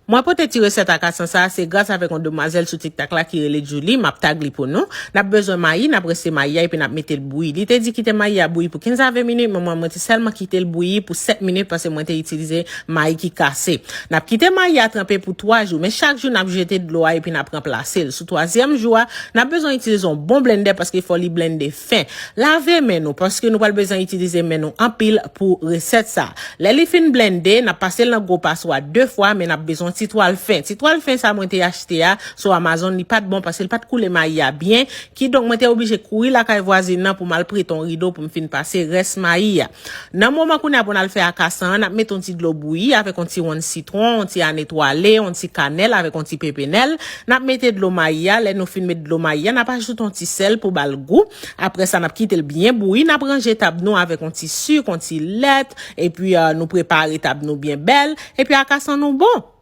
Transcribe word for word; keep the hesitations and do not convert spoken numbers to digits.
Mwen pote ti resèt akasan sa a, se gras avèk yon demwazèl sou TikTok la ki rele Julie, m ap tag li pou nou. N ap bezwen mayi, n ap rense mayi a epi n ap mete l bouyi. Li te di kite mayi a bouyi pou kenz a ven minit, men mwen, mwen te sèlman kite l bouyi pou sèt minit paske mwen te itilize mayi ki kase. N ap kite mayi a tranpe pou twa jou, men chak jou n ap jete dlo a epi n ap ranplase l. Sou twazyèm jou a, n ap bezwen itilize yon bon blendè paske fò li blende fen. Lave men nou, paske nou pral bezwen itilize men nou anpil pou resèt sa. Lè li fin blende, n ap pase l nan gwo paswa de fwa, men n ap bezwen ti twal fen. Ti twal fen sa mwen te achte a sou Amazon, li pa t bon paske li pa t koule mayi a byen. Kidonk, mwen te oblije kouri lakay vwazin nan pou m al prete yon rido pou m fin pase rès mayi a. Nan moman kounye a pou n al fè akasan an, n ap mete yon ti dlo bouyi avèk yon ti wonn sitwon, yon ti anetwale, yon ti kanèl avèk yon ti pepenèl. N ap mete dlo mayi a. Lè nou fin met dlo mayi a, n ap ajoute yon ti sèl pou ba l gou. Apre sa, n ap kite l byen bouyi. N ap ranje tab nou avèk yon ti sik, yon ti lèt. Epi, eh, nou prepare tab nou byen bèl. Epi, akasan nou bon.